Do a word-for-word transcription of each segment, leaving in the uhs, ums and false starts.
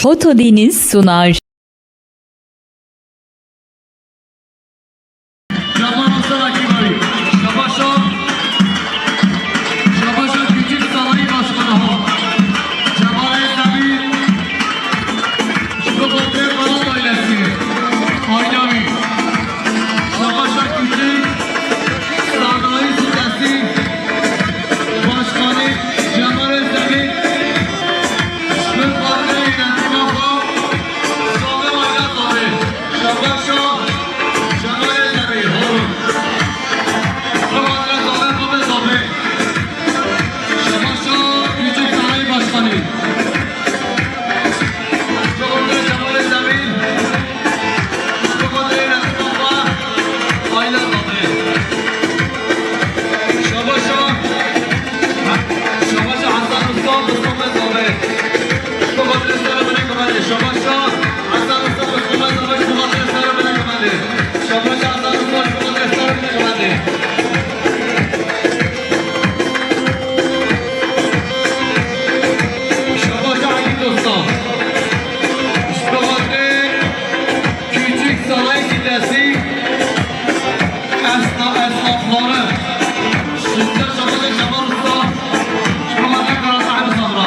Foto Deniz sunar. Cemal Hasan Akîbayî, şabaşa, şabaşa Küçük Sanayi Başkanı ha. Cemal Özdemir, ji bo xatirê Balat ailesi, aîla wî. Şabaşa Küçük Sanayi Sitesi Başkanı Cemal Özdemir, ji bo xatirê yönetima xwe, zave aîla zave. Şabaşa Cemal Özdemir, Harun. Şabaşa Zafer Zafer Zafer. Şabaşa Küçük Sanayi Başkanı. Şabaşa Cemal Özdemir. Şabaşa Zeynep Mustafa. Aile Zafer. Şabaşa. Şabaşa Hasan Usta, Mustafa Zafer. Şabaşa Sera Bine Kemali. Şabaşa. Hasan Usta, Mustafa Zafer, şubat destara bine kemali. Şabaş Hasan Usta, şubat destara bine kemali. Şabaş Akîn Usta. Şubat Küçük Sanayi Sitesi. Esna-, esnafları. Şinca Şabaş Şaban Usta. Şubat Karantayn Sabra.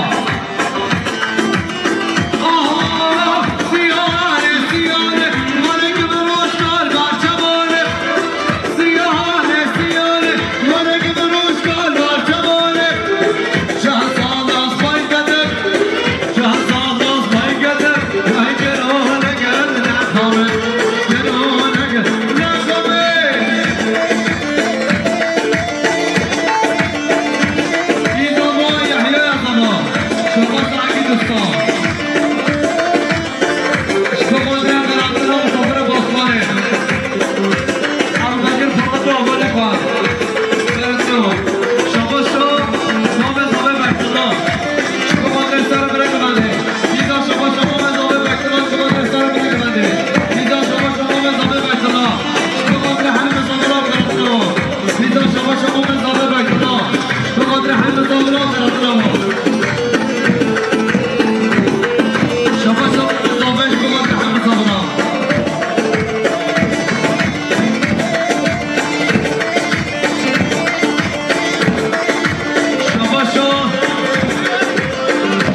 Şabaşa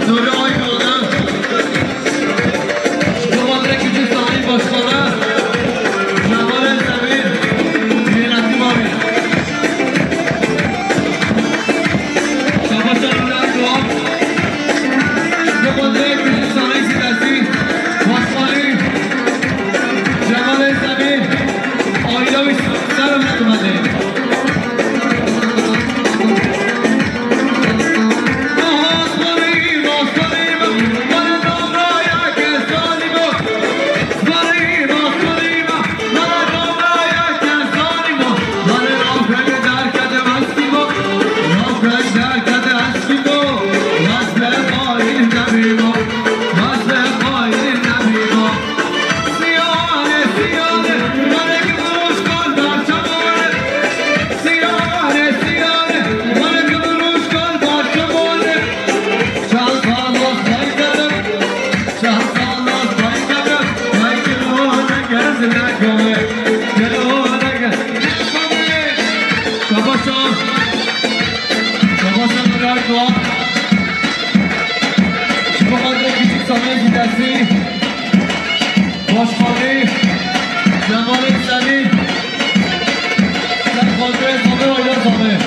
Nuri Aydın'ı, Şubat Küçük Sanayi Başkanı Cemal Özdemir, yönetim abi. Şabaşa Nuri Aydın, Şubat Küçük Sanayi Sitesi Başkanı Cemal Özdemir, aile ve selam hükümeti. Şabaşa, şabaşa Nuri Aydın. Şubat Küçük Sanayi Sitesi Başkanı Cemal Özdemir. Sen kontrol et, kontrol et, kontrol et.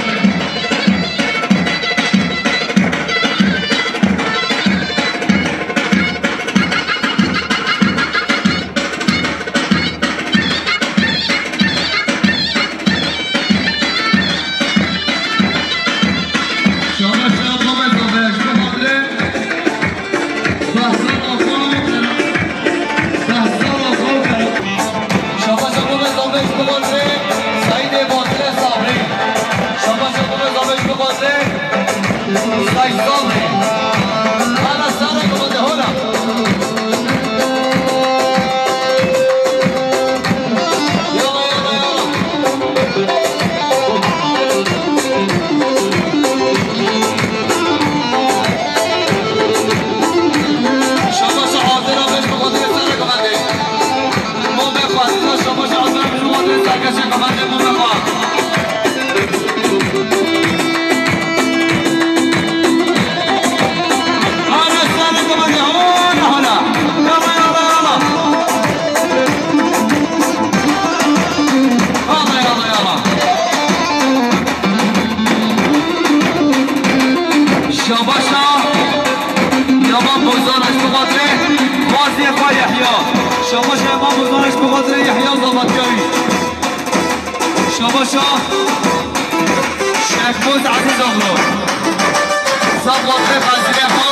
Şaban Bozan, ji bo xatirê xweziyê xwe Yehya. Şabaşa Emam Bozan, ji bo xatirê Yehya Zavatiyayî. Şabaşa Şehmoz Ezîzoglu. Ji bo xatirê xweziyê xwe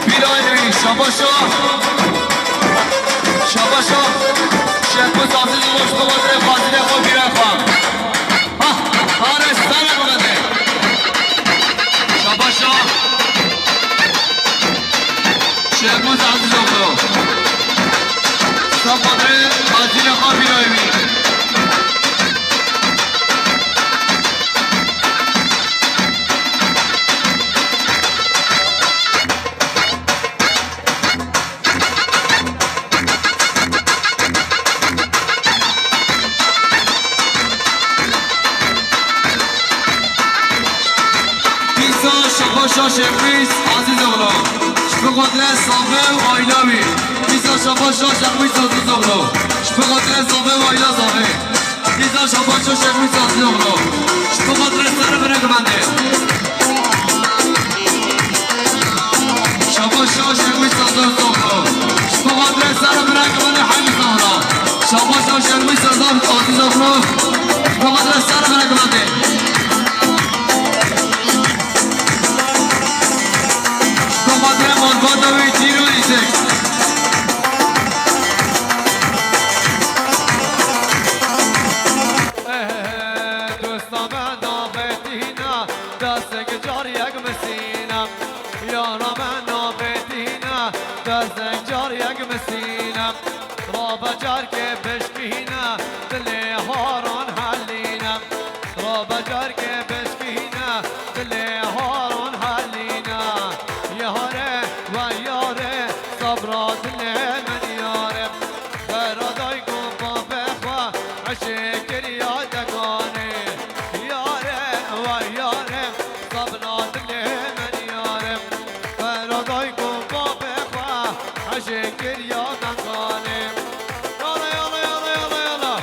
Bîlayî. Şabaşa. Şabaşa Şehmoz Ezîzoglu, ji bo xatirê xweziyê xwe Bîlayî xwe. Hah, hare sere bigire. Şabaşa. Şehmuz Ezîzoglu. Sabadre Azîle Xabîrayî. Dîsa şabaşa Şevmîz Azîzoglu. Ji bo xatirê Zave û aîla wî. Dîsa şabaşa Şevmîz Azîzoglu. Ji bo xatirê Zave û aîla Zave. Dîsa şabaşa Şevmîz Azîzoglu. Ji bo xatirê serê binekimendê. Şabaşa Şevmîz Azîzoglu. Ji bo xatirê serê binekimendê Hemî Zahra. Şabaşa Şevmîz Azîzoglu. Ji bo xatirê serê binekimendê. Ji bo xatirê malbata wî Cîro Îsek. Dosta me navê tîne, destê cariyek misîne. Yara me navê tîne, destê cariyek misîne. Rabe carkê bişkîne, dilê haran helîne. Rabe carkê bişkîne, dilê haran helîne. Yare we yare, sabra dilê min yare. Xera dayk û bavê xwe, eşê kiriya deganê. Yare we yare, sabra dilê min yare. Xera dayk û bavê xwe, eşê kiriya deganê. Yala, yala, yala, yala, yala.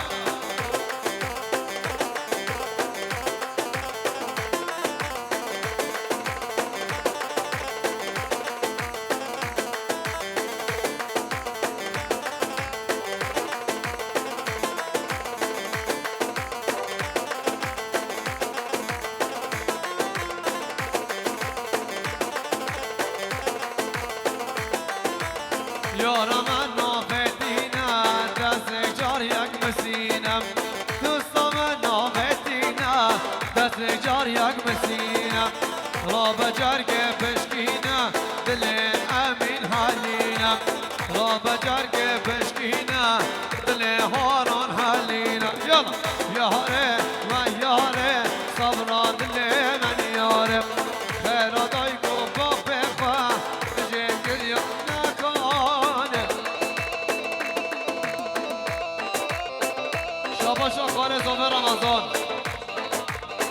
Yara me navê tîne, destê cariyek misîne. Dosta me navê tîne, destê cariyek misîne. Rabe carkê bişkîne, dilê Emîn helîne. Rabe carkê bişkîne, dilê haran helîne. Yala, yare, me yare, sabra dilê min yare. Xera dayk û bavê xwe, bijê kiriya nekane. Şabaşa xalê Zave Ramazan.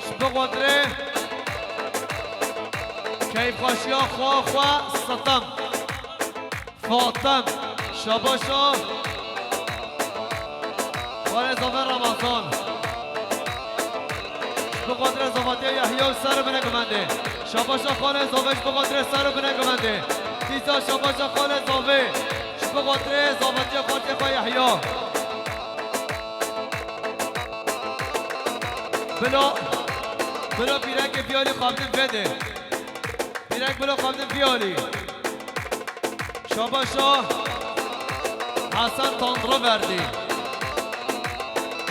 Ji bo xatirê keyfxweşiya xwe, xwe sitem. Fatem. Şabaşa xalê Zave Ramazan. Ji bo xatirê Zavatiya Yehya û serê binekimendê. Şabaşa xalê Zave ji bo xatirê serê binekimendê. Dîsa şabaşa xalê Zave ji bo xatirê Zavatiya xaltê xwe Yehya. Bilo, bilo pîrekê vî alî xwendin vê de. Pîrek bilo xwendin vî alî. Şabaşa Hesen Tanrıverdi.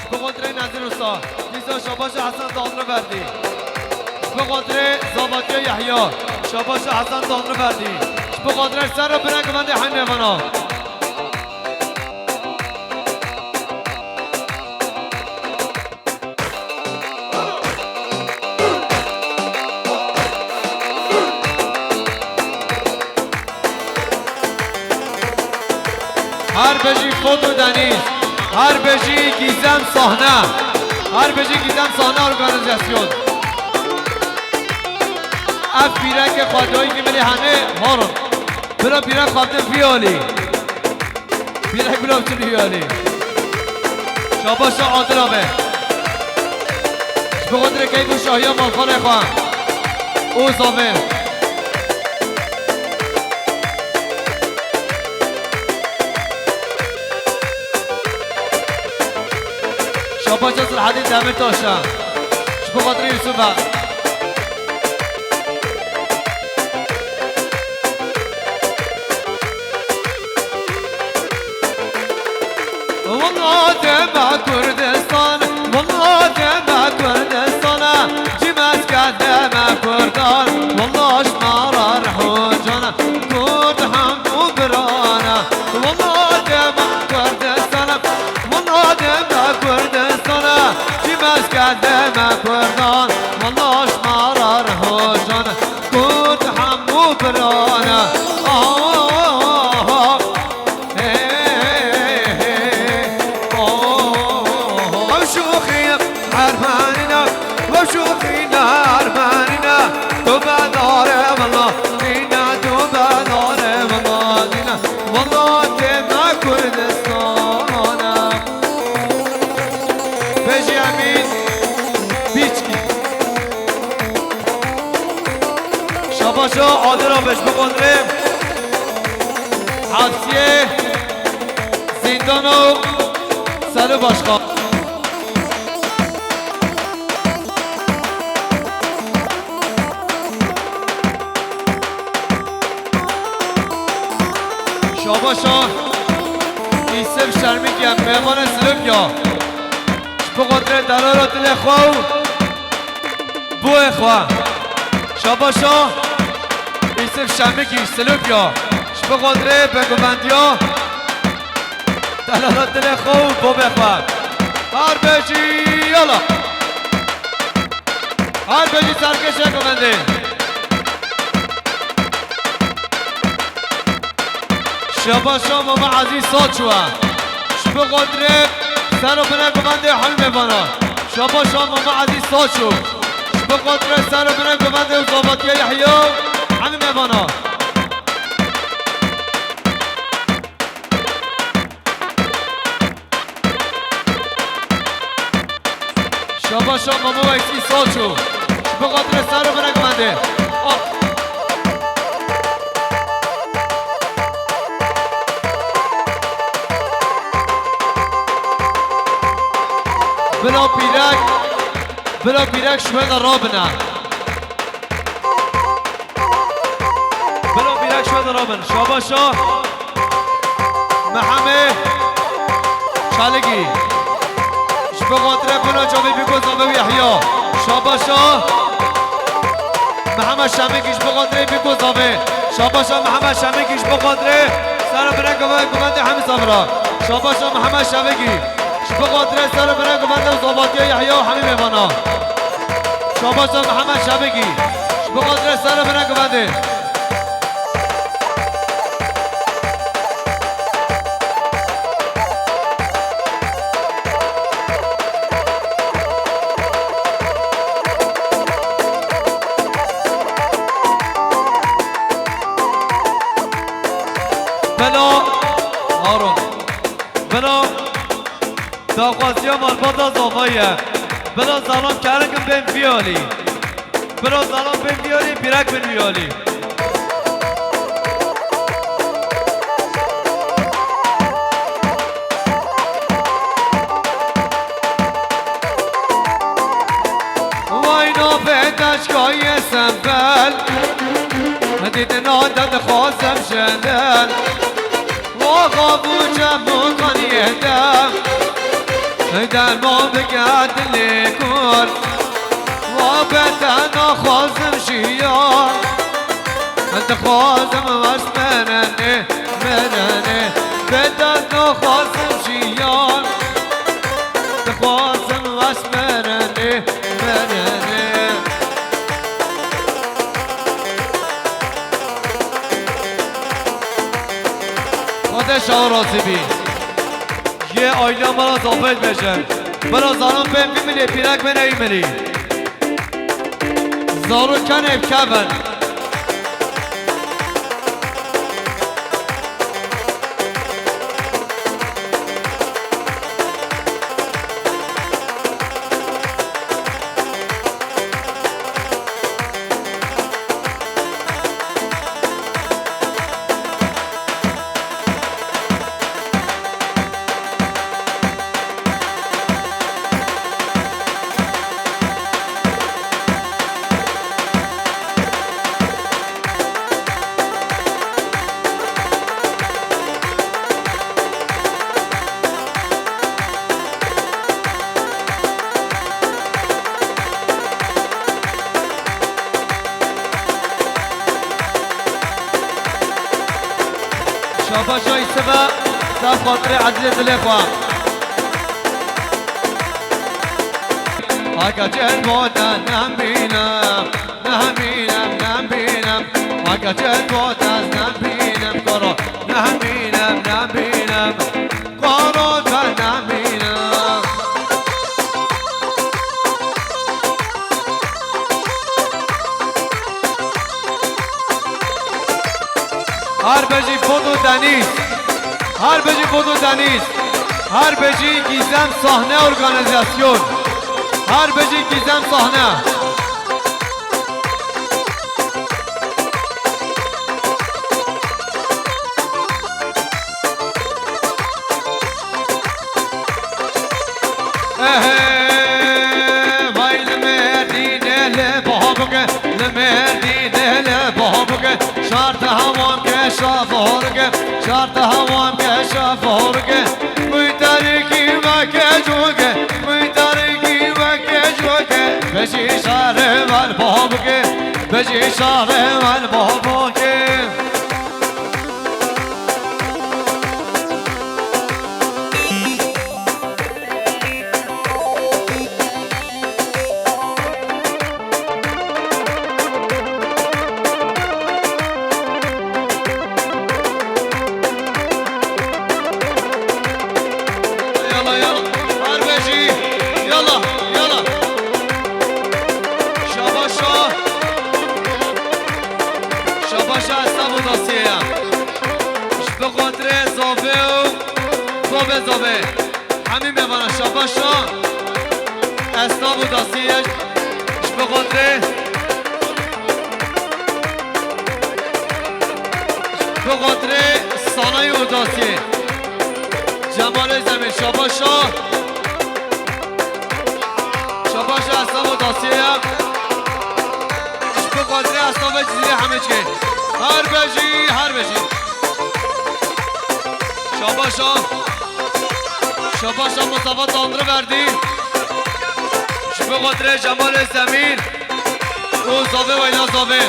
Ji bo xatirê Nezir Usta. Dîsa şabaşa Hesen Tanrıverdi. Ji bo xatirê Zavatiya Yehya. Şabaşa Hesen Tanrıverdi. Ji bo xatirê serê binekimendê hemê vana. Her bijî Foto Deniz, her bijî Gizem Sahne, her bijî Gizem Sahne Organizasyon. Ev pîrekê xwedayî ki milê hemê harin. Bira pîrek xwedin vî alî. Pîrek bila biçin vî alî. Şabaşa Adila be. Ji bo xatirê keyf û şahiya malxanê xwe. Û Zave. Selahaddin Demirtaş'a. Ji bo xatirê Yusuf e. Wela deme Kurdistan, wela deme Kurdistan, cî mesken deme Kurdan, wela ji me re rih û can e, Kurd hemû biran e. Wela deme Kurdistan, wela deme Kurdistan, cî mesken deme Kurdan, wela ji me re rih û can e, Kurd hemû biran e. Ah, ah, ah. Ew şûxî ermenî ne, ew şûxî ne ermenî ne. Tu bedarê wela nîne, tu bedarê wela nîne. Wela dê me Kurdistan e. Bêjî Emîn Bîçkî. Şabaşa Adil Abeş biqondire. Hepsiyê Zîndano Selo Başkan. Şabaşa Îsif Şermîkiye, mêvanê Silopya. Ji bo xatirê delala dilê xwe û boyê xwe. Şabaşa Îsif Şermîkî, Silopya. Ji bo xatirê begovendiya delala dilê xwe û bobê xwe. Her bêjî yala. Her bêjî serkêşe govendê. Şabaşa Mama Ezîz Saço e. Ji bo xatirê ser û bine govendê hemî mêvana. Şabaşa Mama Ezîz Saço. Ji bo xatirê ser û bine govendê û zavatiya Yehya hemî mêvana. Şabaşa Mamo Weysî Saço. Ji bo xatirê ser û bine gumendê. Al. Bila pîrek, bila pîrek şûnde rabine. Bila pîrek şûnde rabin. Şabaşa Mehemê Çaligî. Ji bo xatirê Pina Çavê Bîko Zavê û Yehya. Şabaşa Mihemed Şemikî ji bo xatirê Bîko Zavê. Şabaşa Mihemed Şemikî ji bo xatirê ser û bine guve-, guvendê hemî zavira. Şabaşa Mihemed Şemikî. Ji bo xatirê ser û bine guvendê û zavatiya Yehya û hemî mêvana. Şabaşa Mihemed Şemikî. Ji bo xatirê ser û bine guvendê. Bela Harun. Bela daxwaziya malbata Zavayî ye. Bela zalam kerikin bên vî alî. Bela zalam bên vî alî, pîrek bên vî alî. Vay navê deşkayê Sembel, dîtina de dixwazim jênel. Waxa bû cem û qaniyê de, derman bike dilê kor. Wa bê te naxwazim jiyan, dixwazim wes merenê, merenê. Bê te naxwazim jiyan, dixwazim wes merenê, merenê. Xwedê şaw razî bî. Yê aîleya me re zafê dibêje. Bira zaran bên vî milê, pîrek bên ewî milî. Zarokên ev kevin. Şabaşa Îseva, ser xatirê ezîzê dilê xwe. Heke çend bode nemînim, nemînim, nemînim. Heke çend bode nemînim, koro nemînim, nemînim. Koro te nemînim. Her bejî Bodo Deniz. Her bejî Bodo Deniz. Her bejî Gizem Sahne Organizasyon. Her bejî Gizem Sahne. Ehe, vay li Mêrdînê li babike, li Mêrdînê li babike, şarte hewam ke şaforike, şarte hewam ke şaforike. Kuy tarîkî veke coke, kuy tarîkî veke coke, beşî şare vel babike, beşî şare vel babike. Yala, yala. Her bejî. Yala, yala. Şabaşa. Şabaşa, ez tam odasiyê ya. Ji bi xatirê zave û zave zave. Hemî mêvana şabaşa. Esnaf û dasiyê ji bi xatirê, bi xatirê sanayî û dasiyê. Cemalê Zemîn şabaşa. Şabaşa esnaf û dasiyê ya. Ji bi xatirê esnafê Cizîrê hemê çikê. Her bejî, her bejî. Şabaşa. Şabaşa Mustafa Tanrıverdi. Ji bi xatirê Cemalê Zemîr û Zavê Weyla Zavê.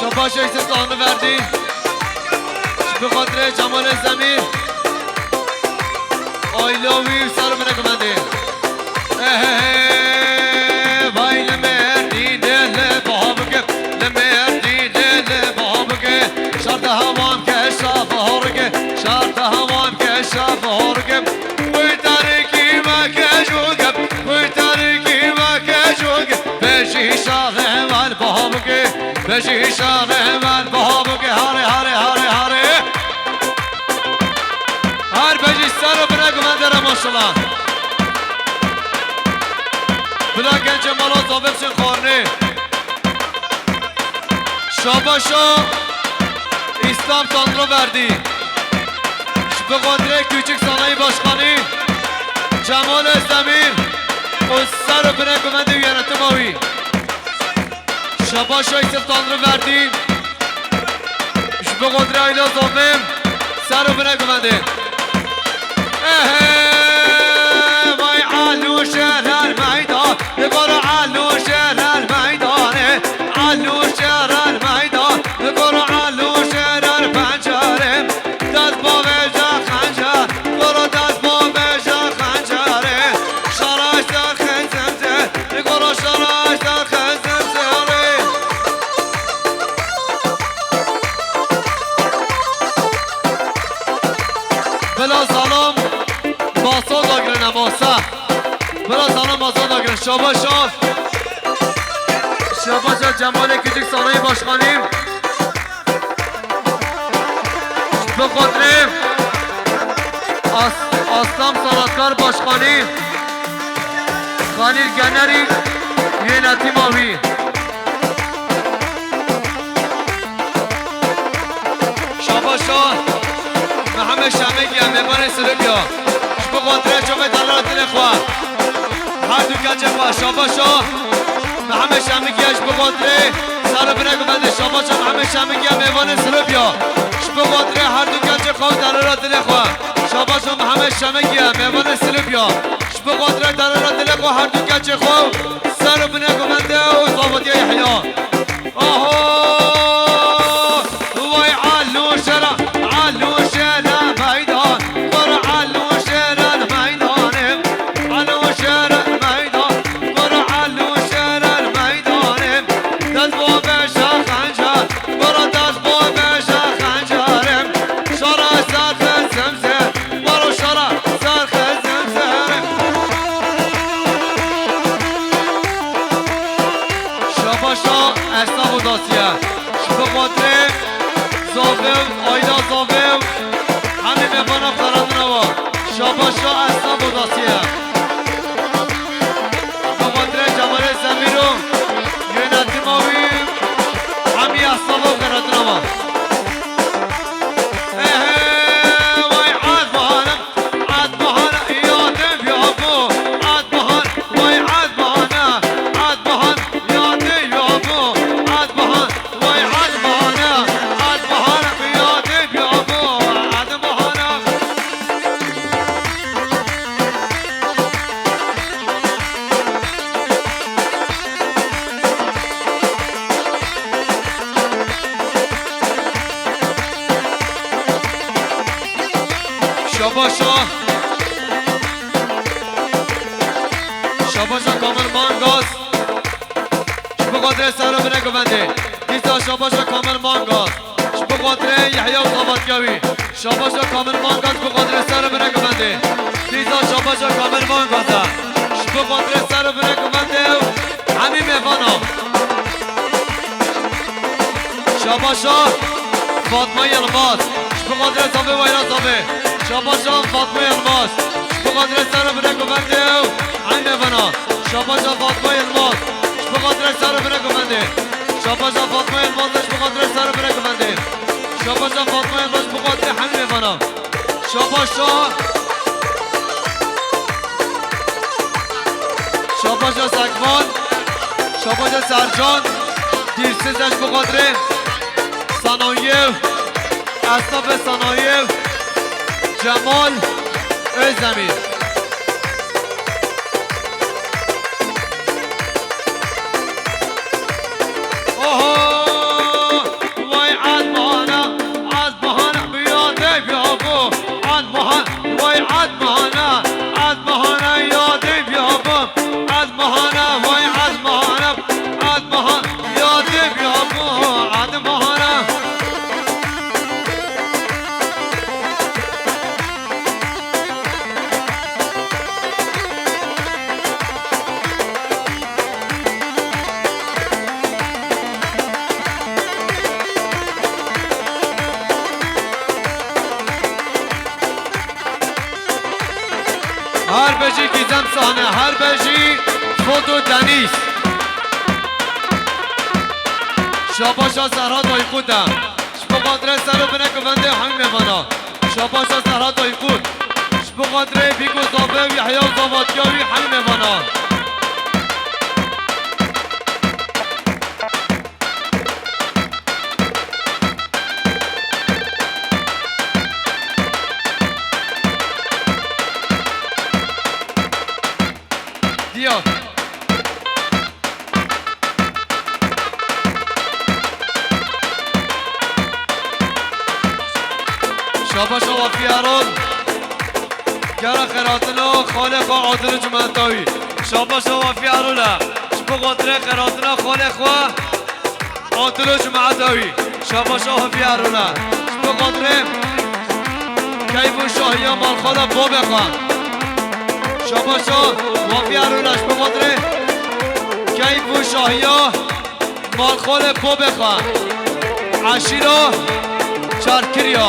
Şabaşa Yusuf Tanrıverdi. Ji bi xatirê Cemalê Zemîr. Aîla wî ser û binê gumendê. Ehehe, vay li Mêrdînê li babike, li Mêrdînê li babike, şarte hewam ke şaforike, şarte hewam ke şaforike. Kuy tarîkî veke coke, kuy tarîkî veke coke, beşî şare vel babike, beşî şare vel babike, hare, hare, hare, hare. Her bejî ser û binê gumendê re maşallah. Bila gencê mala zavê biçin xwarinê. Şabaşa Îslam Tanrıverdi. Ji bi xatirê Küçük Sanayi Başkanı Cemal Özdemir û ser û binê gumendê û yönetima wî. Şabaşa Yusuf Tanrıverdi. Ji bi xatirê Aîla Zavê, ser û binê gumendê. Ehe, vay Alo şerer meydan, li gor Alo şerer meydanê, Alo şerer meydan, li gor Alo şerer pencere. Dest bavêje xencer, li gor dest bavêje xencerê. Şaraşte xezemze, li gor şaraşte xezemze. Bila salam, masa dagirine, masa. Bila salam, masa dagirine. Şabaşa. Şabaşa Cemalê Küçük Sanayi Başkanı. Bi xatirê As-, Aslan Sanatkar Başkanı, Halil Generi, yönetima wî. Şabaşa Mihemed Şemik ya, mêvanê Silibya. Ji bi xatirê çavê delal dilê xwe. Her du kencê xwe, şabaşa Mihemed Şemik ya, ji bi xatirê ser û binê gumendê, şabaşa Mihemed Şemik ya, mêvanê Silibya. Ji bi xatirê her du kencê xwe û delala dilê xwe. Şabaşa Mihemed Şemik ya, mêvanê Silibya. Ji bi xatirê delala dilê xwe her du kencê xwe û ser û binê gumendê û zavetiya Yehya. Aho! Vay Bi xatirê zavê û aîda zavê û hemî mêvana xwe radine wa. Şabaşa esnaf û dasiye. Bi xatirê Cemalê Zemîr û yönetima wî hemî esnafa xwe radine wa. Ehe, vay ez baharim. Adbahan ya dev ya bo, Adbahan, vay Adbahan, Adbahan ya dev ya bo, Adbahan, vay Adbahan, Adbahan ya dev ya bo, Adbahan. Şabaşa. Şabaşa Kamil Mangaz. Ji bo xatirê ser û binê guvendê. Dîsa şabaşa Kamil Mangaz. Ji bo xatirê Yehya û Zavatya wî. Şabaşa Kamil Mangaz ji bo xatirê ser û binê guvendê. Dîsa şabaşa Kamil Mangaz e. Ji bo xatirê ser û binê guvendê û hemî mêvana. Şabaşa Fatma Yilmaz. Ji bo xatirê zavê wayra zavê. Şabaşa Fatma Yilmaz. Ji bo xatirê ser û binê guvendê û hemî mêvana. Şabaşa Fatma Yilmaz. Ji bo xatirê ser û binê guvendê. Şabaşa Fatma Yilmaz, ji bo xatirê ser û binê guvendê. Şabaşa Fatma Yilmaz, ji bo xatirê hemî mêvana. Şabaşa. Şabaşa Sekvan. Şabaşa Sercan. Dîrsiz, ji bo xatirê Sanayiyev. Esnafê Sanayiyev. Cemal Özdemir. Oho! Vay Adbahana, Adbahana, ya dev ya bo. Adbahan, vay Adbahana, Adbahana, ya dev ya bo. Adbahana, vay Adbahana, Adbahan, ya dev ya bo. Adbahana. Her bejî Gîzem sahne, her bejî foto Denîz. Şabaşa Serhat Aykut e. Ji bo xatirê ser û binê guvendê hemî mêvana. Şabaşa Serhat Aykut. Ji bo xatirê Bîk û Zafê û Yehya û Zavatya wî hemî mêvana. Diya. Şabaşa Wafî Erol. Gera xêratina xalê xwe Adil û cemaeta wî. Şabaşa Wafî Erol e. Ji bo xatirê xêratina xalê xwe Adil û cemaeta wî. Şabaşa Wafî Erol e. Ji bo xatirê keyf û şahiya malxala babê xwe. Şabaşa Wafî Erol e. Ji bo xatirê keyf û şahiya malxalê babê xwe. Eşîra Çarkiriya.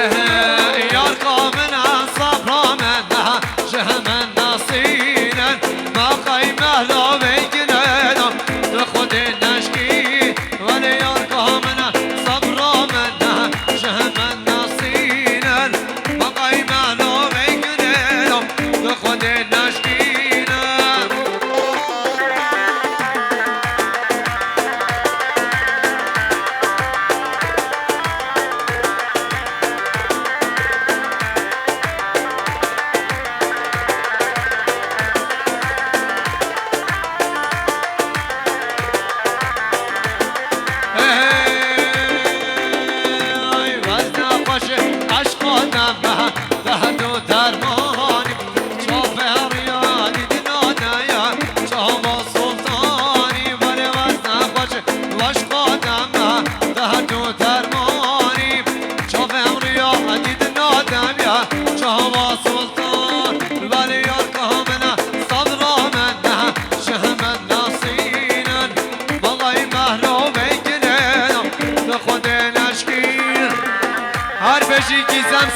Ehe, yar ka min e, sabra min e, ji hemen nasînin, ma qey mehla veyginena, tu xwedê neşkî, welê yar ka min e, sabra min e, ji hemen nasînin, ma qey mehla veyginena, tu xwedê neşkînin.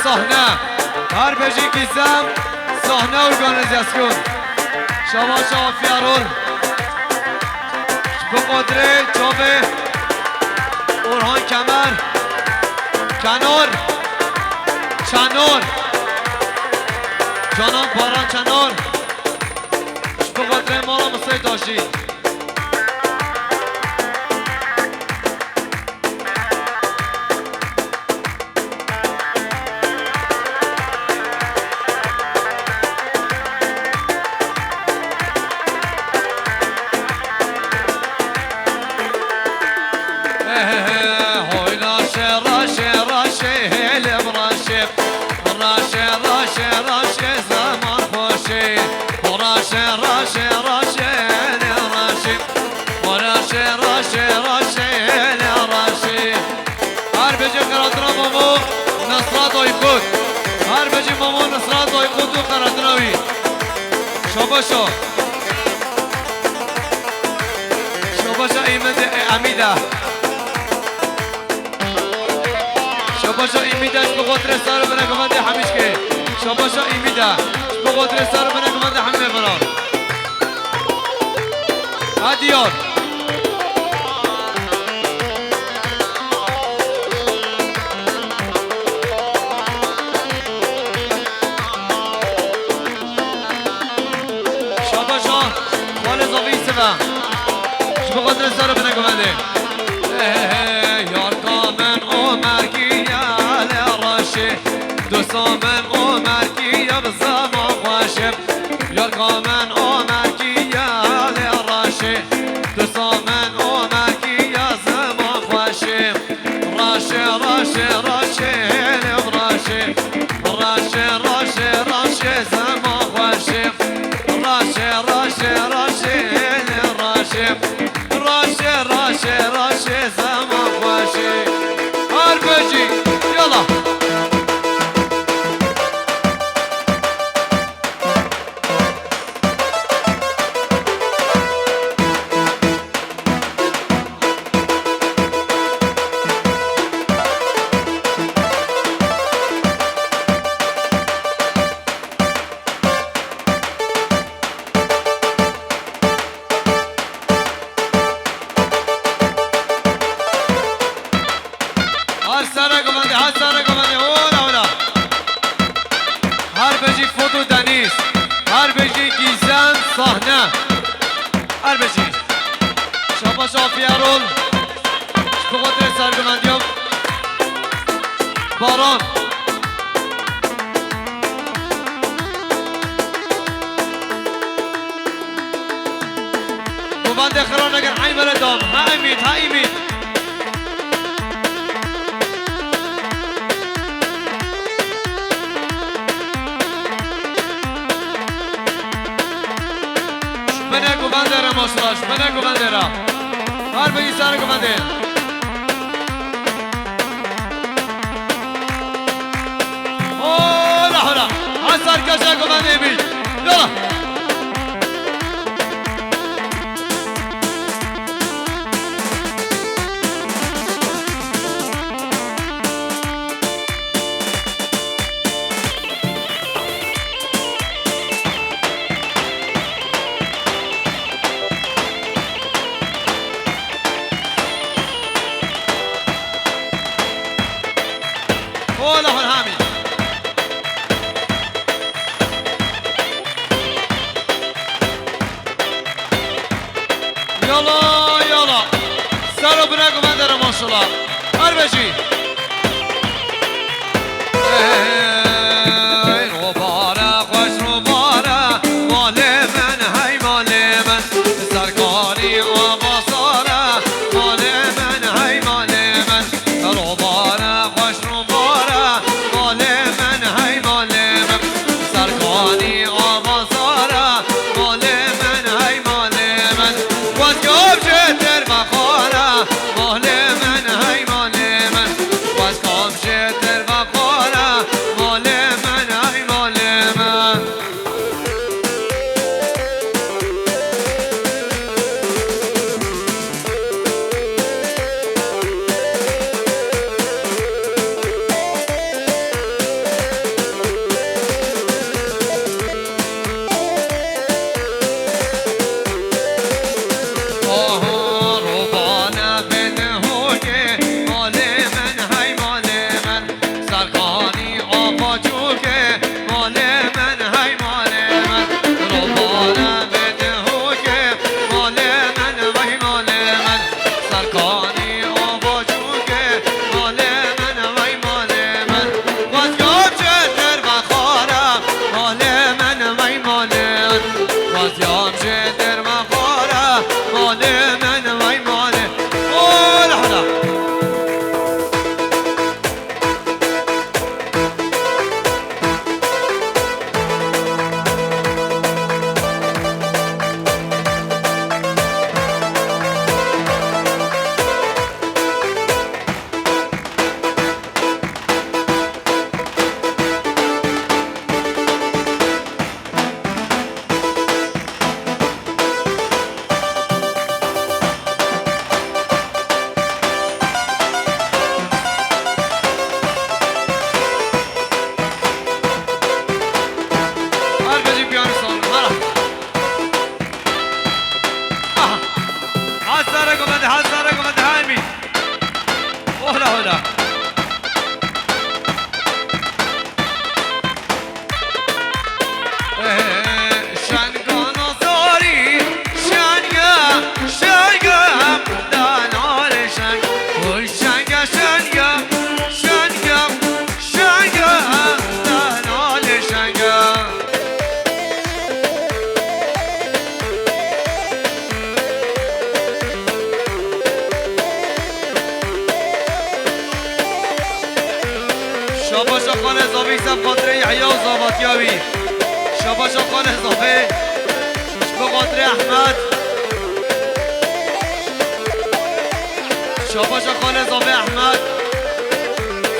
Sahne. Her bejî Gîzem, sahne organîzasyon. Şabaş Afiya Rol. Ji bo xatirê çavê Orhan Kemer. Kenor. Çenor. Canan Baran Çenor. Ji bo xatirê mala Musey Taşî. Hoy raşe, raşe, raşe, hêlim raşe. Raşe, raşe, raşe, zeman xweşe. Raşe, raşe, raşe, hêlim raşe. Raşe, raşe, raşe, hêlim raşe. Her bêjî xeratira Momo Nasrat Aykut. Her bêjî Momo Nasrat Aykut û xeratira wî. Şabaşa. Şabaşa Îmîd-, e, Emîda. Şabaşa Îmîda, ji bo xatirê sar û binekivendê hemî şikê. Şabaşa Îmîda, ji bo xatirê sar û binekivendê hemî mêvanan. Hadi yar. Şabaşa, xalê zavî sive. Ji bo xatirê sar û binekivendê. Hey, hey, hey, yarka min Omer kiye lê reşê. Dosta min Omer kiye bi zeman xweşê. Yarka min Omer kiye lê reşê. Dosta min Omer kiye zeman xweşê. Raşê, raşê, raşê, hêlim raşê. Raşê, raşê, raşê, zeman xweşê. Raşê, raşê, raşê, hêlim raşê. Raşê, raşê, raşê, zeman xweşê. Her bêjî, yala. Her sere gumende, her sere gumende. Ola, ola. Her bêjî Foto Deniz. Her bêjî Gîzem sahne. Her bêjî. Şabaş Afiye Erol. Ji bo xatirê sergumendiyan. Baran. Guvendê xira nekin, ey mele dam. Ha Emîd, ha Emîd. Ji binê guvendê re maşallah, ji binê guvendê re. Her bêjî ser guvendê. Hola, hola. Hesar keşe guvendê bî. Yola. Hola, hola, Hamî. Yala, yala. Ser û bine guvendê re maşallah. Her bêjî. Hey, robare, xweş robare, malê min, hey malê min. Serkanî ava sare, malê min, hey malê min. Robare, xweş robare, malê min, hey malê min. Serkanî ava sare, malê min, hey malê min. Wezgav ji tir vexware, malê min, hey malê min. Şabaşa xalê Zafê. Ji bo xatirê Ehmed. Şabaşa xalê Zafê Ehmed.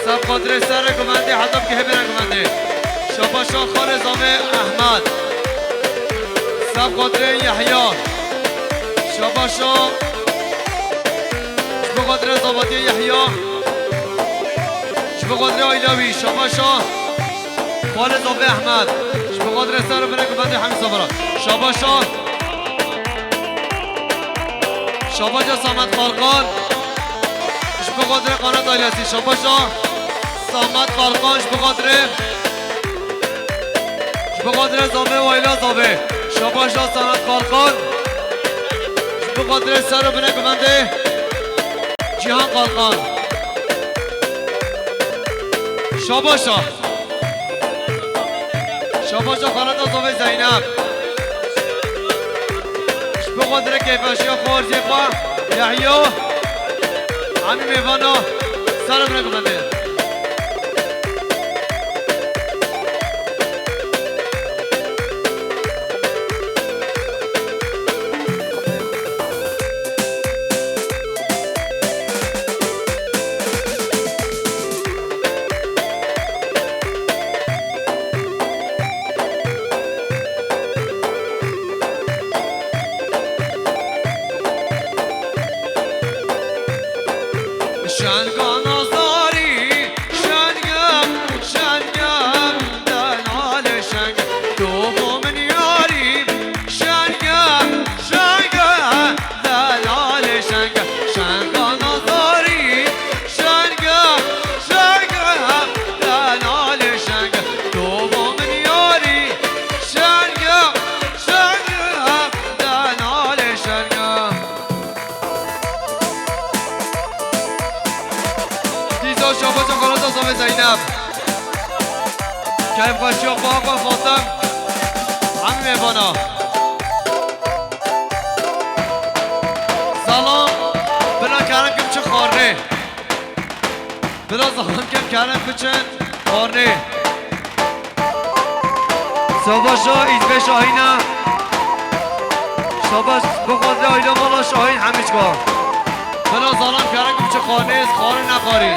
Seb xatirê serê guvendê heta bigihê bêne guvendê. Şabaşa xalê Zafê Ehmed. Seb xatirê Yehya. Şabaşa. Ji bo xatirê Zavatiyê Yehya. Ji bo xatirê aîla wî. Şabaşa. Xalê Zafê Ehmed. Ji bo xatirê ser û binê guvendê hemî Zafara. Şabaşa. Şabaşa Samet Qalqal. Ji bo xatirê Qanat aîlesî. Şabaşa Samet Qalqal ji bo xatirê, ji bo xatirê Zafê û aîla Zafê. Şabaşa Samet Qalqal. Ji bo xatirê ser û binê guvendê Cîhan Qalqal. Şabaşa. Şabaşa xaleta Zafê Zeynep. Ji bo xatirê kêfxweşiya xwarzê xwe Yehya. Hemî mêvana ser û binê guvendê. Şenga nazarî, şenge, şenge, delal şenge, domo min yarî, şenge, şenge, delal şenge, şenga nazarî, şenge, şenge, delal şenge, domo min yarî, şenge, şenge, delal şenge. Dîsa şabaşa xaleta Zafê Zeynep. Keyfxweşiya xwe xwe Fatim. Hemî mêvana. Zalam, bila kerem kim çi xwarnê. Bila zalam kim kerem biçin xwarnê. Savaşa Îzbê Şahîn e. Savaş bi xwe de aîla mala Şahîn hemî çika. Bila zalam kerek biçe xanê, xarê nexarî.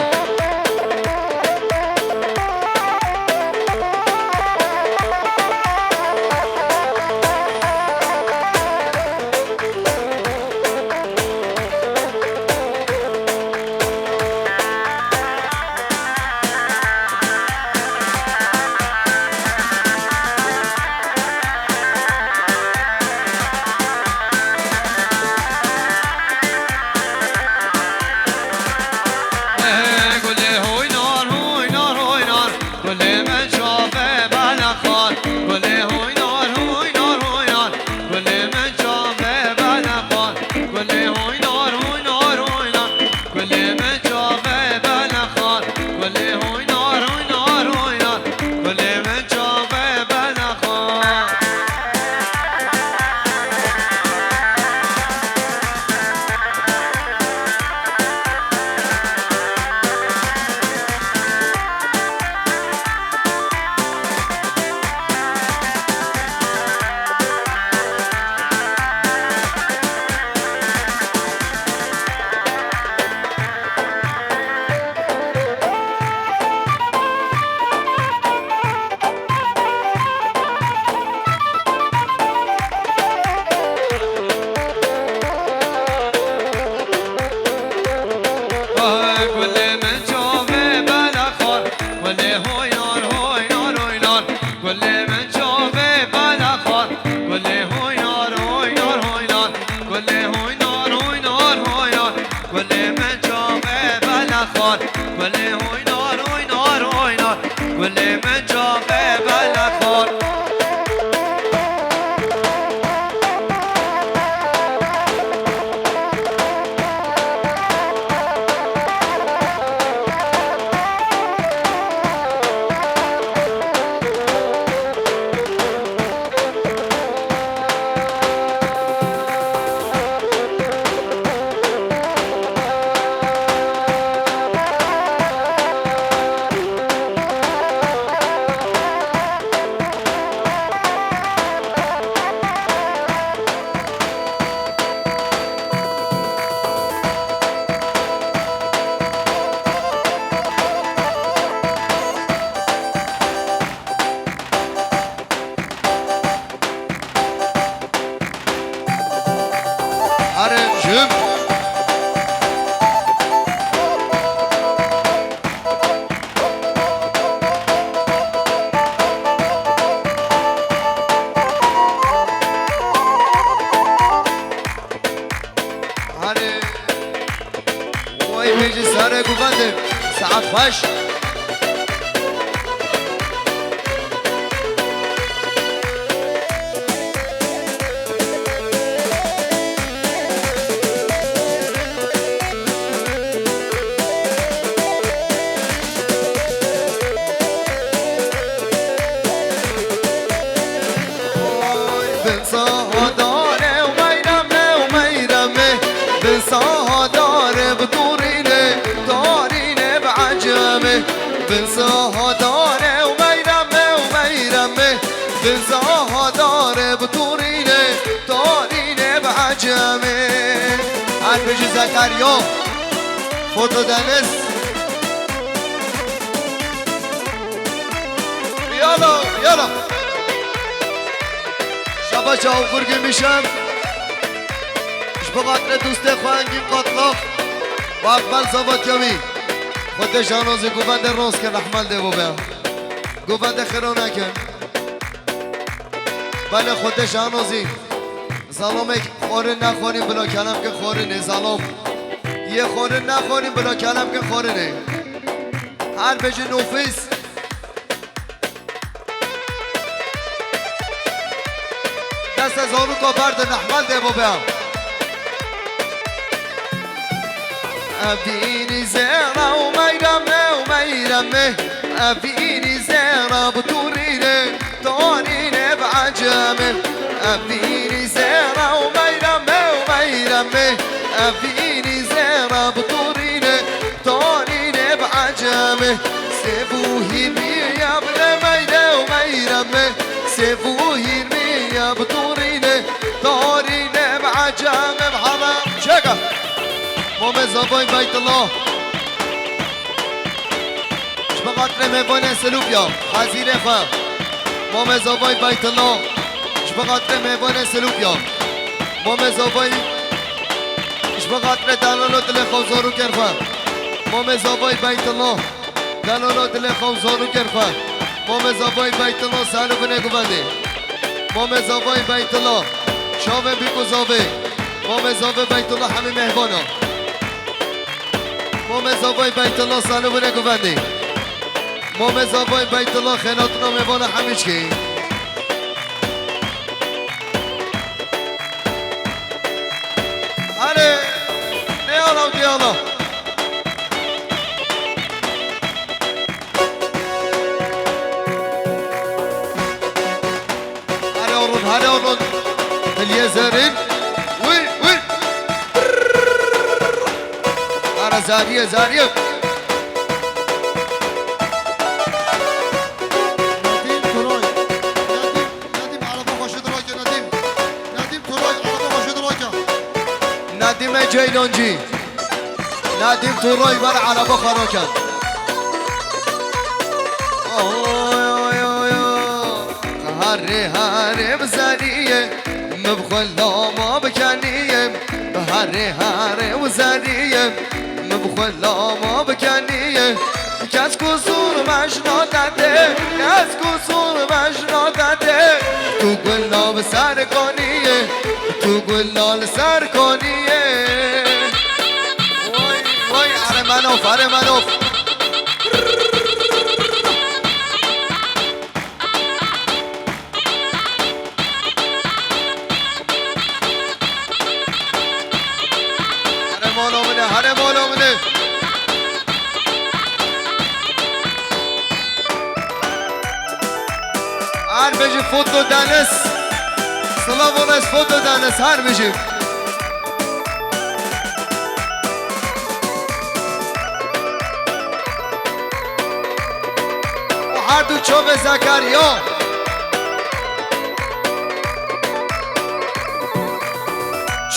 Baş. Bin saha dare û meyreme û meyreme, bin saha dare bi torîne, torîne bi eceme. Bin saha dare û meyreme û meyreme, bin saha dare bi torîne, torîne bi eceme. Her bijî Zekerya, Foto Deniz. Yala, yala. Şaba çaw kurgê mişem. Ji bo xatirê dostê xwe Engîn Qatlaq û Ekber Zavatya wî. Xwedê şanozî govendê rast kin, rehmel dê bo be. Govendê xêro nekin. Belê xwedê şanozî. Zalomek xwarin nexwarî bila kelem ke xwarinê zalom. Yê xwarin nexwarî bila kelem ke xwarinê. Her bêjin ofîs. Deste zaroka berdin, rehmel dê bo be. Evînî zêra û meyreme û meyreme. Evînî zêra bi torîne, torîne bi eceme. Evînî zêra û meyreme û meyreme. Evînî zêra bi torîne, torîne bi eceme. Sêv û hîrmiya bi ne meyre û meyreme. Sêv û hîrmiya bi torîne, torîne bi eceme bi heram. Çeka. Mame Zavay Beytullah. Ji bo xatirê mêvanê Silûpya, hezîrê xwe. Mame Zavay Beytullah. Ji bo xatirê mêvanê Silûpya. Mame Zavay, ji bo xatirê delalo dilê xwe û zarokên xwe. Mame Zavay Beytullah. Delalo dilê xwe û zarokên xwe. Mame Zavay Beytullah ser û binê guvendê. Mame Zavay Beytullah. Çavên bîk û zavê. Mame Zavay Beytullah hemî mêvana. Mame Zavay Beytullah salû bine guvendî. Mame Zavay Beytullah xênatina mêvana hemîçkî. Hale, diyala, diyala. Hadi oğlum, hadi oğlum. Hiliye zerin. Uy, uy. Ara zariye, zariye. Nedim Turay. Nedim, Nedim, araba başı durarken Nedim. Nedim Turay, araba başı durarken. Nedime Ceylancı. Nedim Turay wer araba xwe rakin. Oy, oy, oy, oy. Harê, harê bi zeriyê, min bi xwe lama bikeniye. Harê, harê bi zeriyê, min bi xwe lama bikeniye. Kes kusur mejna dede, kes kusur mejna dede. Tu gula bi ser kaniye, tu gula li ser kaniye. Vay, vay, are menof, are menof. Hare mala min e, hare mala min e. Her bijî Foto Deniz. Silav û rêz Foto Deniz, her bijî. Û her du çavê Zekerya.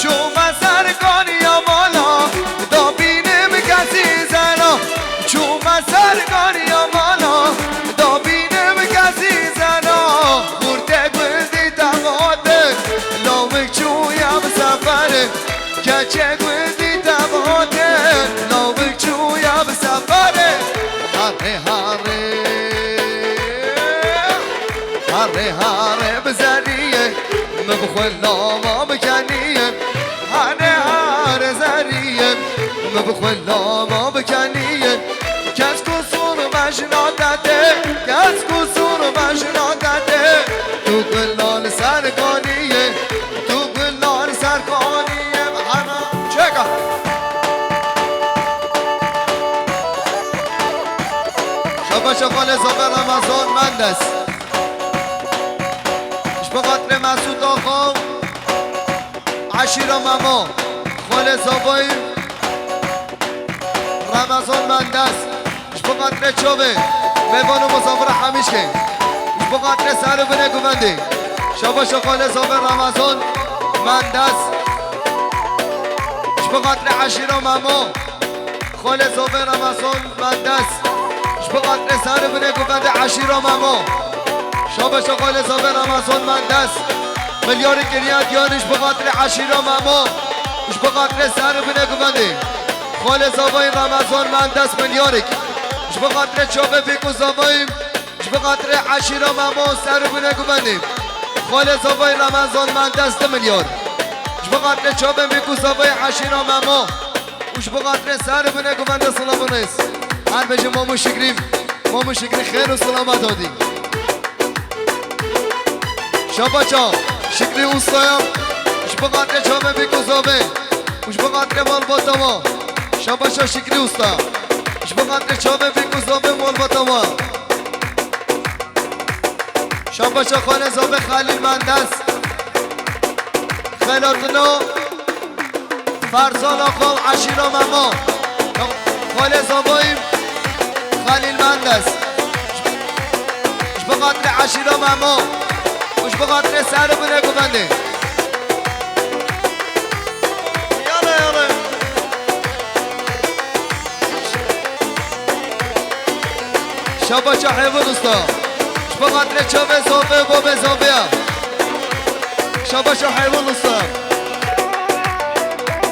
Çûme ser kaniya mala, da bînim kesî zera. Çûme ser kaniya mala, da bînim kesî zera. Xurtê gundî te hate, lawik çûye bi seferê. Keçê gundî te hate, lawik çûye bi seferê. Harê, harê. Harê, harê bi zeriyê, min bi xwe lama bikeniye. Harê, harê zeriyê, min bi xwe lama bikeniye. Kes ku Bejna te tê, kes qusûr bejna te tê. Tu gulan serkaniyê, tu gulan serkaniyê. Hema çeka. Şabaşa xalê zave Ramazan Mendes. Ji bo xatirê Mesûd Axa, eşîra Memo, xalê zavayî Ramazan Mendes. Ji bo xatirê çavê mêvan û misafira hemîşkê. Ji bo xatirê ser û binê guvendê. Şabaşa xalê zavê Ramazan Mendes. Ji bo xatirê eşîra Memo. Xalê zavê Ramazan Mendes. Ji bo xatirê ser û binê guvendê eşîra Memo. Şabaşa xalê zavê Ramazan Mendes. Milyarê kiriye diyar ji bo xatirê eşîra Memo. Ji bo xatirê ser û binê guvendê. Xalê zavayî Ramazan Mendes milyarek. Ji bo xatirê çavê bîk û zavayî. Ji bo xatirê eşîra Memo ser û binê guvendê. Xalê zavayî Ramazan Mendes du milyar. Ji bo xatirê çavên bîk û zavayê eşîra Memo. Û ji bo xatirê ser û binê guvendê silav û rêz. Her bêje Memo Şikrî, Memo Şikrî xêr û silamet hatî. Şabaşa Şikrî Ustaya, ji bo xatirê çavên bîk û zavê. Û ji bo xatirê malbata wa. Şabaşa Şikrî Usta. Ji bo xatirê çavên bîk û zavê malbata wa. Şabaşa xalê zavê Xelîl Mendes. Xelatina Ferzana xal eşîra Memo. Xalê zavayî Xelîl Mendes. Ji bo xatirê eşîra Memo. Û ji bo xatirê ser û binê guvendê. Yala, yala. Şabaşa Heyvun Usta. Ji bo xatirê çavê zavê û bavê zavê ya. Şabaşa Heyvun Usta.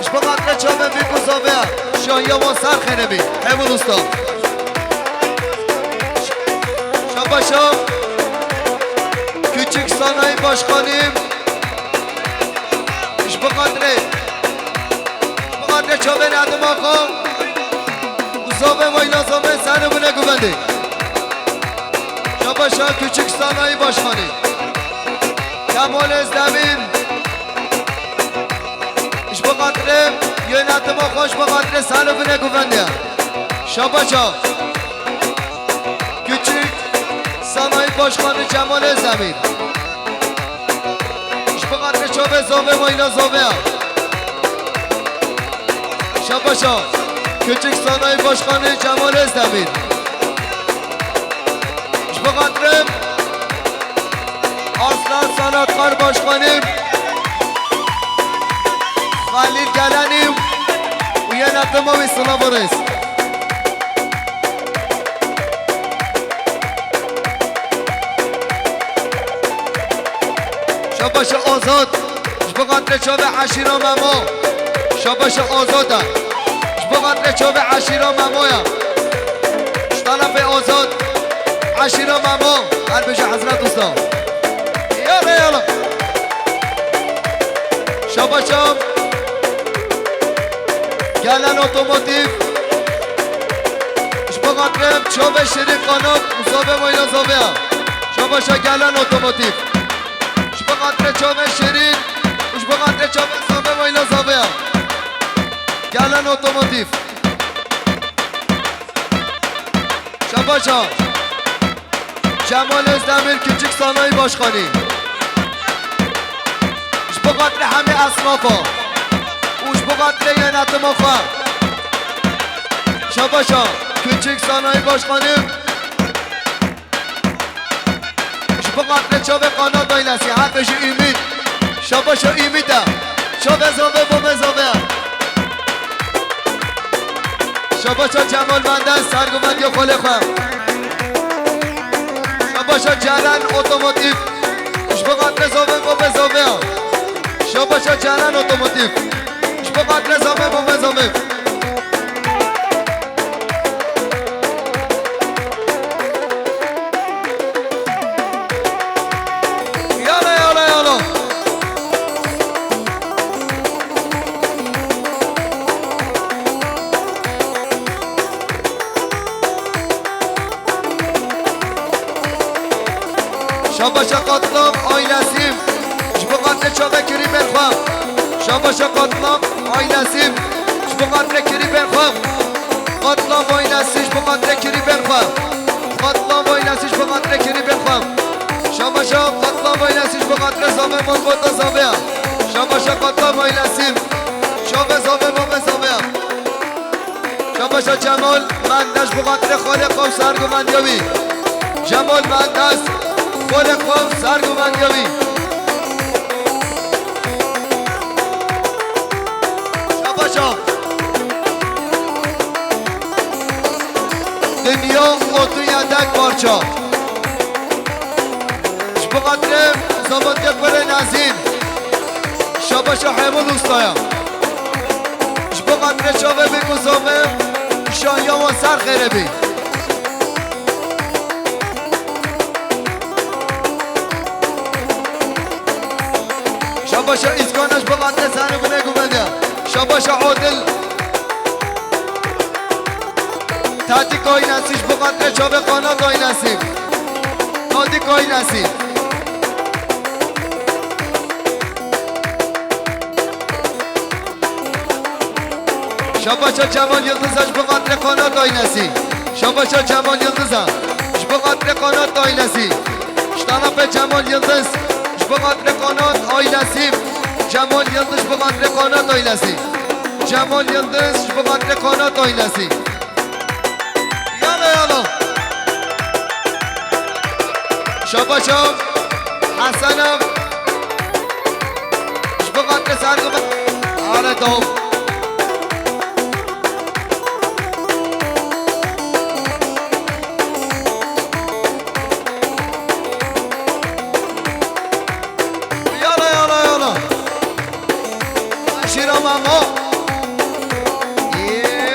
Ji bo xatirê çavê bîk û zavê ya. Şahiya wan ser xêrê bî. Heyvun Usta. Şabaşa Küçük Sanayi Başkanı. Ji bo xatirê, ji bo xatirê çavê Nedim Axa û zavê wayla zavê ser û binê guvendê. Şabaşa Küçük Sanayi Başkanı Kemal Özdemir. Ji bo xatirê yönetim Axa, ji bo xatirê ser û binê guvendê. Şabaşa Küçük Sanayi Başkanı Cemal Özdemir. Ji bo xatirê çavê zavê wayla zavê ya. Şabaşa Küçük Sanayi Başkanı Cemal Özdemir. Ji bo xatirê Aslan Sanatkar Başkanı Xelîl Gelenî û yönetima wî silav û rêz. Şabaşa Azad. Ji bo xatirê çavê eşîra Memo. Şabaşa Azad e. Ji bo xatirê çavê eşîra Memo ya. Ji tarafê Azad. Eşîra Memo. Her bêje Hezret Usta. Yala, yala. Şabaşa Gelen Otomotiv. Ji bo xatirê çavê Şirîn Kanak û zavê wayla zavê ya. Şabaşa Gelen Otomotiv. Ji bo xatirê çavê Şirîn û ji bo xatirê çavê zavê wayla zavê ya. Gelen Otomotiv. Şabaşa Cemal Özdemir Küçük Sanayi Başkanı. Ji bo xatirê hemî esnafa û ji bo xatirê yönetima xwe. Şabaşa Küçük Sanayi Başkanı. Ji bo xatirê çavê Kanadayê lesî, her bêje Ümit. Şabaşa Ümit e. Çavê zavê, bavê zavê. Şabaşa Cemal Mendes, serguvendiya xalê xwe. Şabaşa Ceren Otomotiv. Ji bo xatirê zavê, bavê zavê. Şabaşa Ceren Otomotiv. Ji bo xatirê zavê, bavê zavê. Yala, yala, yala. Qatlam Ay Nesîm, ji bo xatirê çavê kirî bên xwe. Şabaşa Qatlam Ay Nesîm, ji bo xatirê kirî bên xwe. Qatlam Ay Nesîm, ji bo xatirê kirî bên xwe. Qatlam Ay Nesîm, ji bo xatirê kirî bên xwe. Şabaşa Qatlam Ay Nesîm, ji bo xatirê zavê malbata zavê ya. Şabaşa Qatlam Ay Nesîm. Çavê zavê malbata zavê ya. Şabaşa Cemal Mendes, ji bo xatirê xalê xwe û serguvendiya wî. Cemal Mendes, xalê xwe û serguvendiya wî. Şabaşa. Dinya û dinya dek parça. Ji bo xatirê zavatiya kurê Nezîn. Şabaşa Hêmûn Ustaya. Ji bo xatirê çavê bîr ku zavê şahiya wan ser xêrê bî. Şabaşa Îskana ji bo xatirê ser û binê guvendiya. Şabaşa Adil. Tadî Kaynasî ji bo xatirê çavê Qanat Ay Nesîm. Tadî Kaynasî. Şabaşa Cemal Yildiz ji bo xatirê Qanat Ay Nesîm. Şabaşa Cemal Yildiz ji bo xatirê Qanat Ay Nesîm. Ji tarafê Cemal Yildiz ji bo xatirê Qanat Ay Nesîm. Cemal Yildiz ji bo xatirê Qanat Ay Nesîm. Cemal Yildiz ji bo xatirê Qanat Ay Nesîm. Yala yala. Şabaşa Hesena. Ji bo xatirê ser dibe. Are dom. Yala yala yala. Şîra mama.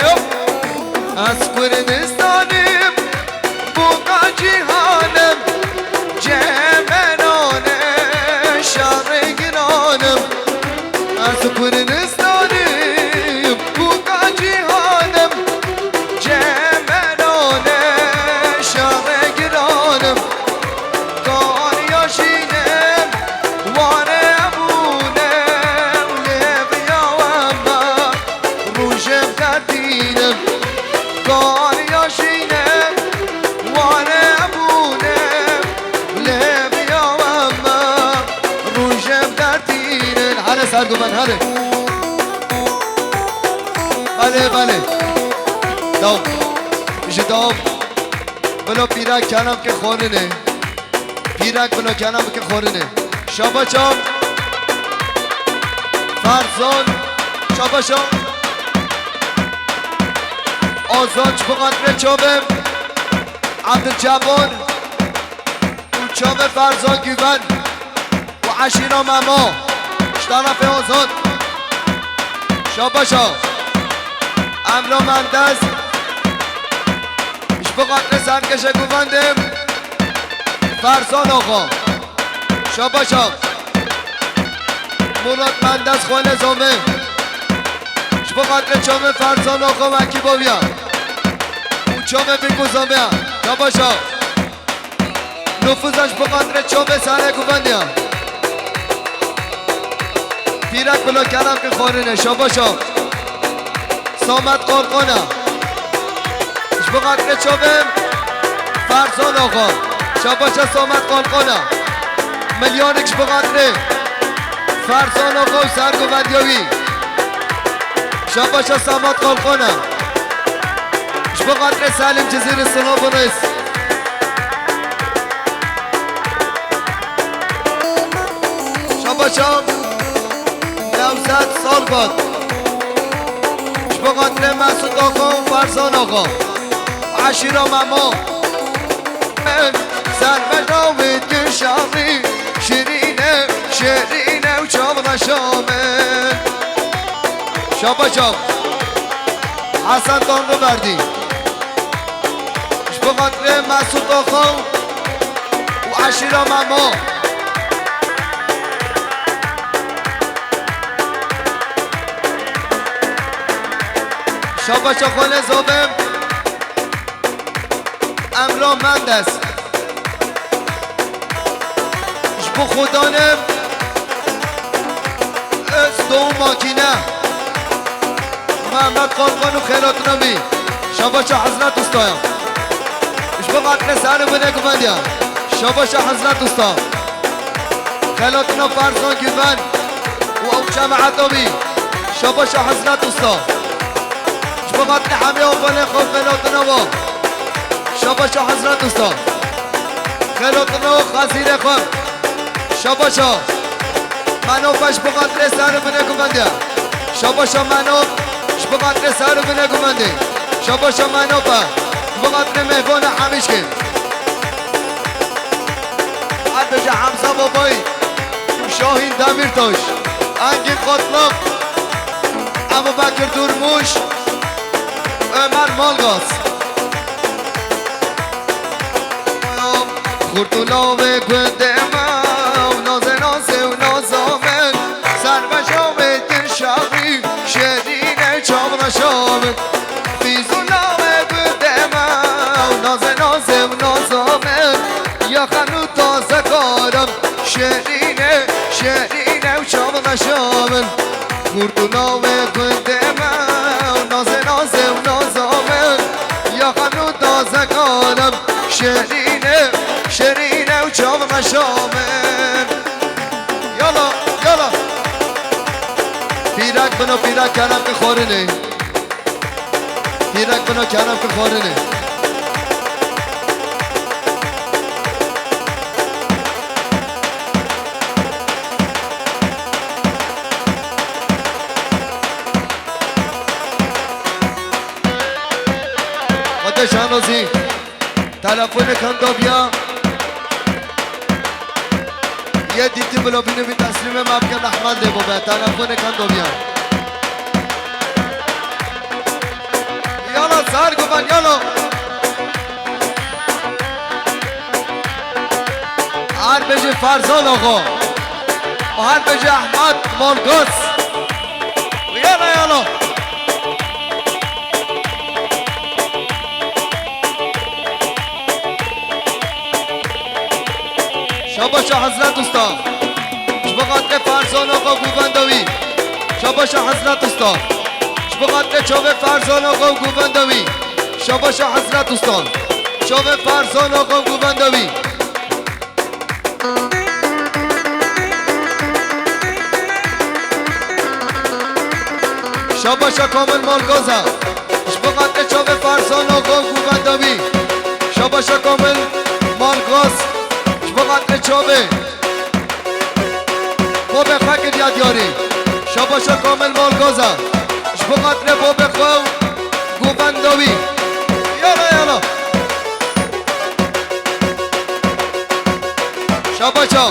Yep. Ez Kurdistanim, boka cîhanim, cemenane şarê giranim. Ez Kurdistanim, boka cîhanim, cemenane şarê giranim. Kar yaşînim, ware bûnim, lê viya wema rojim derdînim. Kar yaşînim, ware bûnim, lê viya wema rojim derdînin. Hele ser gumen, hele. Belê, belê. Daw. Ji daw. Bilo pîra kelam ke xorine. Pîrek bila kelam bike xorine. Şabaşa Ferzan, Şabaşa Azad ji bo xatirê çavê Abdülcebbar û çavê Ferzan Güven û eşîra Memo. Ji tarafê Azad. Şabaşa Emra Mendez. Ji bo xatirê serkeşe guvendim. Ferzan Axa. Şabaşa. Murat Mendez xwele zame. Ji bo xatirê çavê Ferzan Axa wekî bawiya. Û çavê bîku zame. Şabaşa. Nufuz ji bo xatirê çavê sare guvendiya. Pîrek bila kelam ke xwarine. Şabaşa. Samet Qalqana. Ji bo xatirê çavê Ferzan Axa. Şabaşa Samet Qalqana. Milyarik ji bo xatirê Ferzan Axa û sergovendiya wî. Şabaşa Samet Qalqana. Ji bo xatirê Selim Cizîrî silav û rêz. Şabaşa Nevzat Salbat. Ji bo xatirê Mesûd Axa û Ferzan Axa. Eşîra Memo. Serbeşa wê tu şarî şirîne, şirîne û çavreşa min. Şabaşa Hesen Tanrıverdi. Ji bo xatirê Mesûd Axa û eşîra Memo. Şabaşa xwele zobim. Emrah Mendes. Ji Bi xudanim, ez do makîne. Mehmet Qalqan û xêlatina wî. Şabaşa Hezret Ustaya. Ji bo xatirê ser û binê guvendiya. Şabaşa Hezret Usta. Xêlatina Ferzan Guvend û ew cemaeta wî. Şabaşa Hezret Usta. Ji bo xatirê hemî avanê xwe û xêlatina wan. Şabaşa Hezret Usta. Xêlatina û xezîrê xwe. Şabaşa. Menope ji bo xatirê ser û binê guvendê. Şabaşa Menope ji bo xatirê ser û binê guvendê. Şabaşa Menope ji bo xatirê mêvana hemîşkê. Her bêje Hemza Babayî, Şahîn Demîrtaş, Engîn Qatlak, Ebubekir Durmuş, Ömer Malgaz. Xurt û lawê gundê me, ew nazê nazê û naza min, serbeşa wê din şaxî, şêrîne çavreşa min. Fîz û lawê gundê me, ew nazê nazê û naza min, ya xenû taze karim, şêrîne, şêrîne û çavreşa min. Xurt û lawê gundê me, nazê nazê û naza min, ya xenû taze karim, şêrîne, şêrîne û çavreşa min. Yala, yala. Pîrek bino, pîrek kerem ki xwarinê. Pîrek bino kerem ki xwarinê. Xwedê şanozî. Telefonê kan dobiya. Yê dîtî bila bînî bî teslîmê me bike, rehmet lê bibe. Telefonê kan dobiya. Yala ser guven, yala. Her bêjî Ferzan Axa. Her bêjî Ehmed Malgaz. Yala, yala. Şabaşa Hezret Usta. Ji bo xatirê Ferzan Axa û guvenda wî. Şabaşa Hezret Usta. Ji bo xatirê çavê Ferzan Axa û guvenda wî. Şabaşa Hezret Usta. Çavê Ferzan Axa û guvenda wî. Şabaşa Kamil Malgaza. Ji bo xatirê çavê Ferzan Axa û guvenda wî. Şabaşa Kamil Malgaz. Ji bo xatirê çavê babê xwe kiriya diyarî. Şabaşa Kamil Malgaza. Ji bo xatirê babê xwe û guvenda wî. Yala, yala. Şabaşa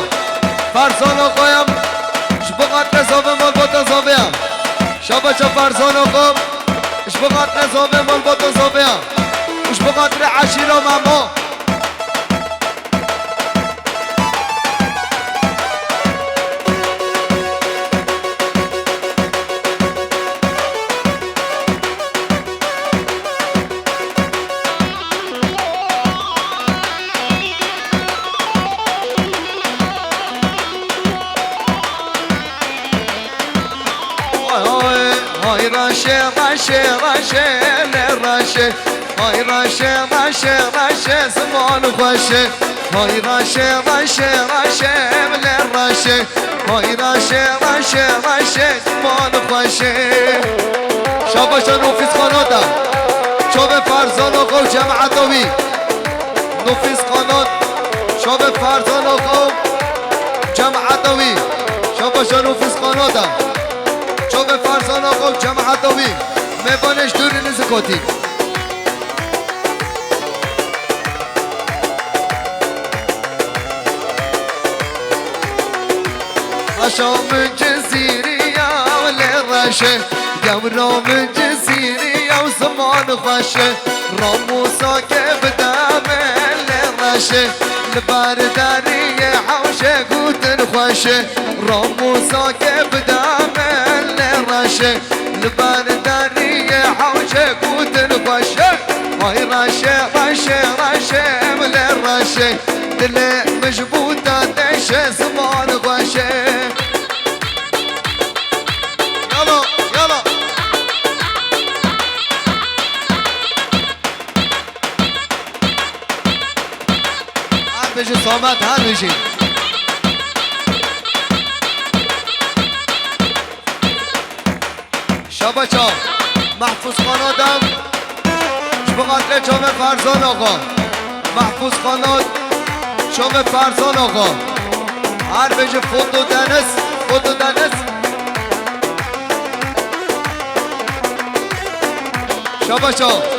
Ferzan Axa ya, ji bo xatirê zavê malbata zavê ya. Şabaşa Ferzan Axa, ji bo xatirê zavê malbata zavê ya. Ji bo xatirê eşîra Memo. Hay hay, hay reşê, reşê, reşê, lê reşê. Hay reşê, reşê, reşê, ziman xweşê. Hay reşê, reşê, reşê, lê reşê. Hay reşê, reşê, reşê, ziman xweşê. Şabaşa Nofîs Xanata. Çavê Ferzan Axa û cemaeta wî. Nofîs Xanat. Çavê Ferzan Axa û cemaeta wî. Şabaşa Nofîs Xanata. Çavê Ferzan Axa û cemaeta wî. Mêvanê ji dûrî nizikotî. Reşa min Cizîrî ya lê reşê, gewra min Cizîrî ya û ziman xweşê. Ramûsa ke bide min lê reşê, li ber deriyê hewşê gotin xweşê. Ramûsa ke bide min lê reşê, li ber deriyê hewşê gotin xweşê. Ay reşe, reşe, reşe, em lê reşe. Dilê min ji bo te deşe, ziman xweşe. Yalo, yalo. Her bijî Samet, her bijî. Şabaşa Mehfûz Xana dem ji bo xatirê çavê Ferzan Axa. Mehfûz Xana çavê Ferzan Axa. Her bijî Foto Deniz, Foto Deniz. Şabaşa.